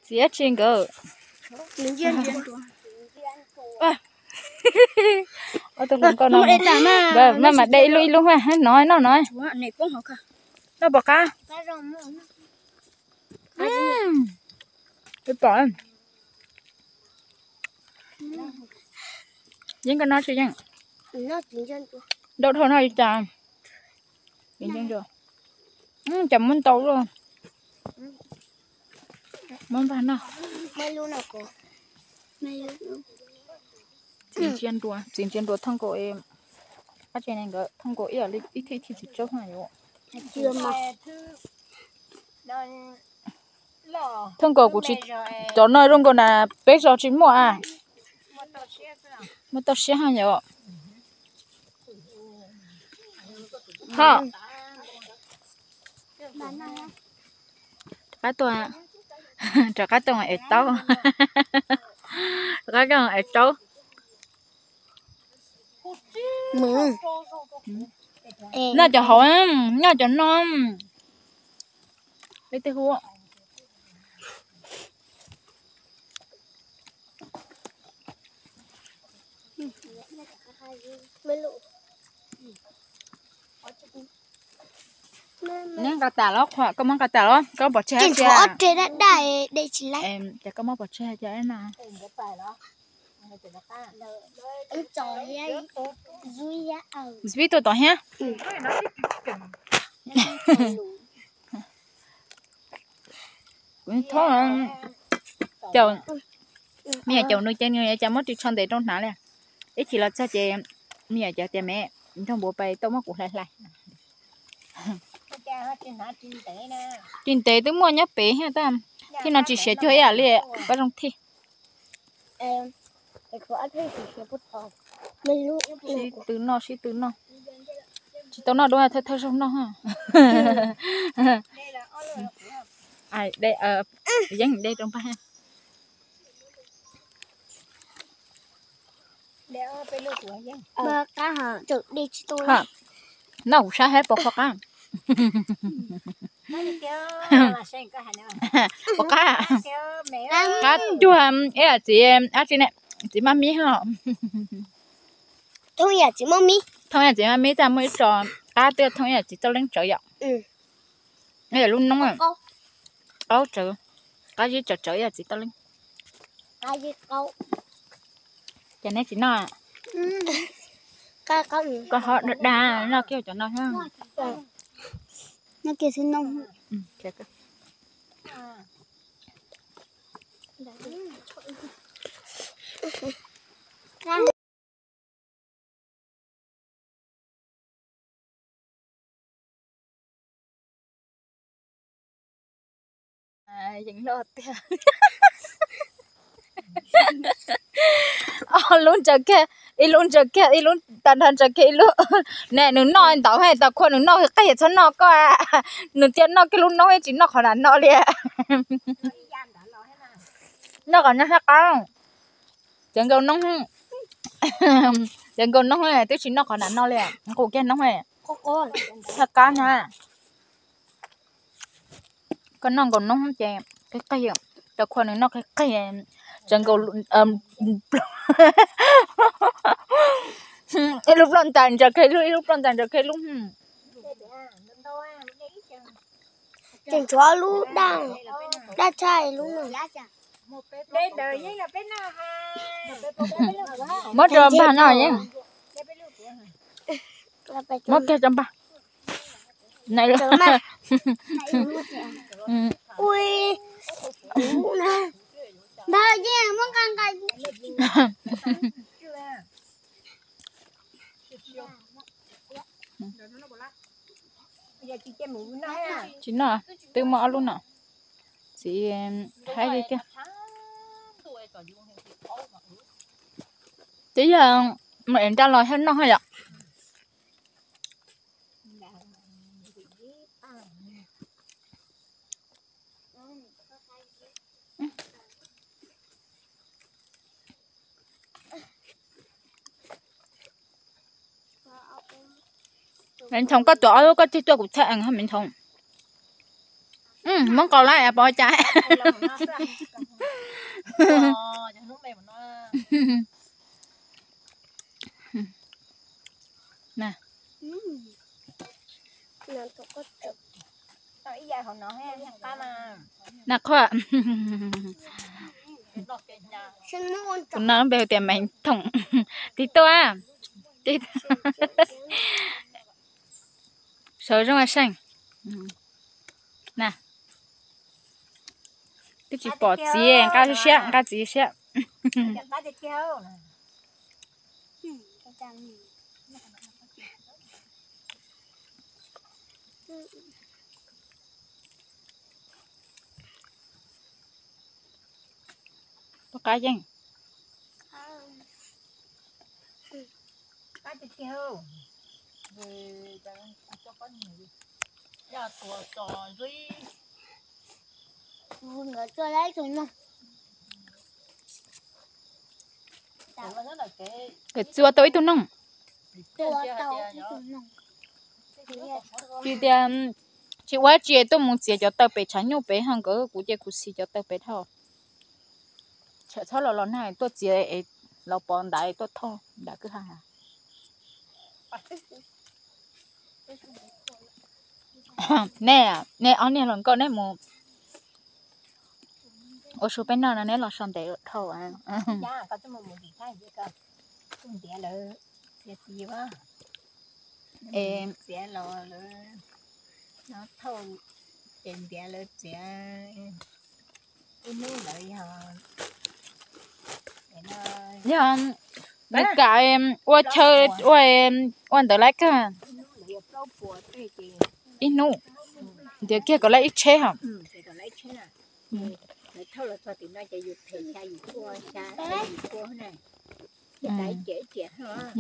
Txiv dab tsi nkawd? Ob tug hluas nkauj no. Maj mam de ib lub ib lub mas no noj no. Noj puas qab? Pom. Yeej koj noj tsis yeej? Dau dhau no li cas? Cas muab ntau luaj. Muab npaj noj. Txiv ntsia nruas, txiv ntsia nruas thooj nkaus, thooj nkaus ib yam li ib thij ib thij txiv tsaub na yuav. Thooj nkaus kuv tsis, cov no zoo nkaus na, peb zos tsis muaj a. Muaj toj siab ha yom. Ho. Rov qab tuaj, rov qab tuaj es taub. Rov qab tuaj es taub. Noj cov hauv, noj cov no. Peb twb hu. Neb nqa tas los, koj muab nqa tas los, koj pom tseg hais tias. Ces koj muab pom tseg hais tias no. Zib tuaj tom thiab. Kuv thov, me nyuam caum nws ces nws cas muab ris tsho ntev rau hnav li. Ib chim los txog ces me nyuam caum tias me nrog npuav pais tau muab kuv hlais hlais. Ris ntev twb muaj nyob pem thiab tab, thiab no tsis siav cuag ib yam li pab zoo thij. Sib tw noj, sib tw noj. Tsis tau noj dua, thawj thawj zaug noj. Yeeb de rau npaj. Noj kuv saib hab puas qab. Puas qab? Qab cuag ib yam txiv, txiv maj mib ho. Thooj ib yam txiv maj mib, txaj muaj ib tso qab twb thooj ib yam txiv txoj leeb tsawv yom. Lub noob qaub tsawv, qab zib tsawv tsawv ib yam txiv txoj leeb. Ces neb tsis noj? Koj ho dag dag noj kiag cov no. Yeej loj tiag. Ob lub ntsaws kiag, ib lub ntsaws kiag, ib lub tag nrho ntsaws kiag ib lub. Ne nws noj ntau heev, tas khuas nws noj qig txhob noj koj. Nws cia noj kiag lub noob, tsis noj qhov na no li. Noj qhov no thiaj qab. Cov nkaus noob, cov nkaus noob twb tsis noj qhov na no li. Qus kiag noob thiaj qab na. Koj noj nkaus noob ces qig qig, cov khuas nws noj qig qig, cov nkaus ib lub ploj ntais ntsaws kiag lub, ib lub ploj ntais ntsaws kiag lub. Ces tshuav lub daj, daj tshaj lub no. Muab rau npag no yeej. Muab kiag rau npag. Npag yeej muab nqa nqa. Tsis noj, twb muaj ob lub no. Txiv haib li tiag. Twb yog mus ev nraj los thiaj noj yom. Me ntxhoo, koj tuav ob lub koj tig tuaj kuv thaij ees hab me ntxhoo. Muab nqaus lawm pov cas. Na qhua. Tus no npe hu tias Meev Thoom. Tig tuaj. Sawv zoo seej. Na, twb tsis pom txiv, nqa siab, nqa txiv siab. Poj qab yeej. Txua tau ib tug noog. Tsis tias, tsis ua tsi, tuaj mus txiav cov taw pem tshav nyuj pem ho nkawd, kuv cia kuv siv cov taw pem dhau. Txhob los los nag tuaj txiav es los pov ntawd tuaj thauj ntawm kwj ha. Nej, nej ob niag hluas nkauj neb mus ua su peb noj no neb los so ntev dhau. Txiav los lawv thauj ces ntiav lawv txiav ib hnub lawv yog yog nws kam ua chaw ua ntawd lawv kawg. Ib hnub ntiav kiag kom lawv ib tsheb hos.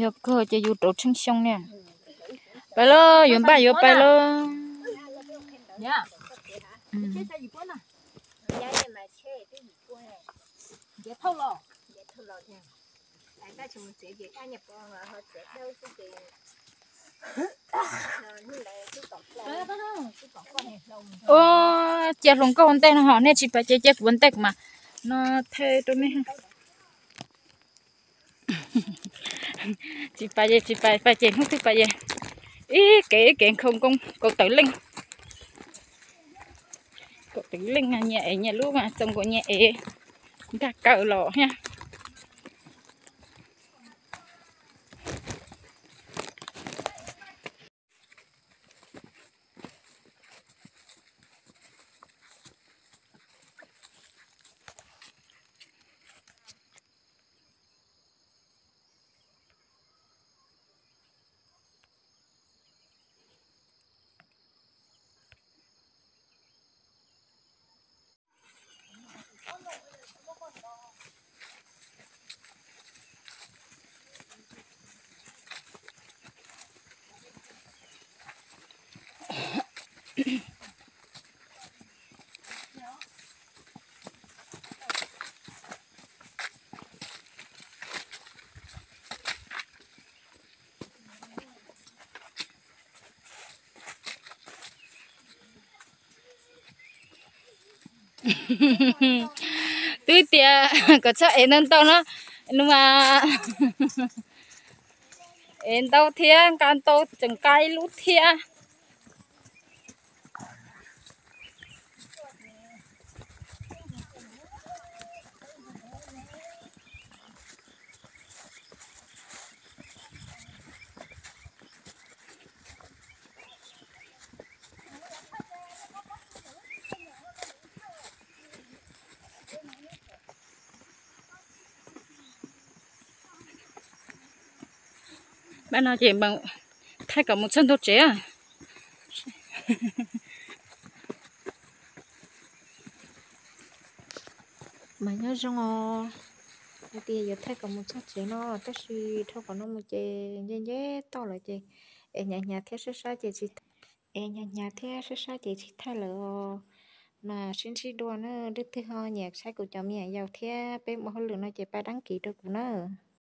Yog kawg ces yus rau tsheej xyoo ne. Pais lauj, yuav npaj yuav pais lauj. Ua cia hluas nkauj ua ntej no ho nej tsis pais ces cia kuv ua ntej kuv mam no thaij rau nej. Tsis pais ces tsis pais, pais ces hnub twg pais ces ib kev ib kev nkhaus nkoo kaum tawm leej. Kaum tawm leej nyias ev nyias lub, txaus nkaus nyias ev nkag kaw los thiab. Twb tias kom txhob ev ntau ntau no, nws mas ev ntau thiab nqa ntau tseem nqa ib lub thiab. Pab no ces thaij kom mus txog ntua tsev. Mas nyob zoo os, hais tias yuav thaij kom mus txog tsev no tab sis dhau qhov no mus ces nce nce toj lawm ces es hnyav hnyav thiab sab sab ces tsis, es hnyav hnyav thiab sab sab ces tsis thaij lawm os. Mas sib ntsib dua na, leej twg ho nyiam saib kuv cov me nyuam yaus thiab peb mus hauj lwm no ces pab đăng ký rau kuv na.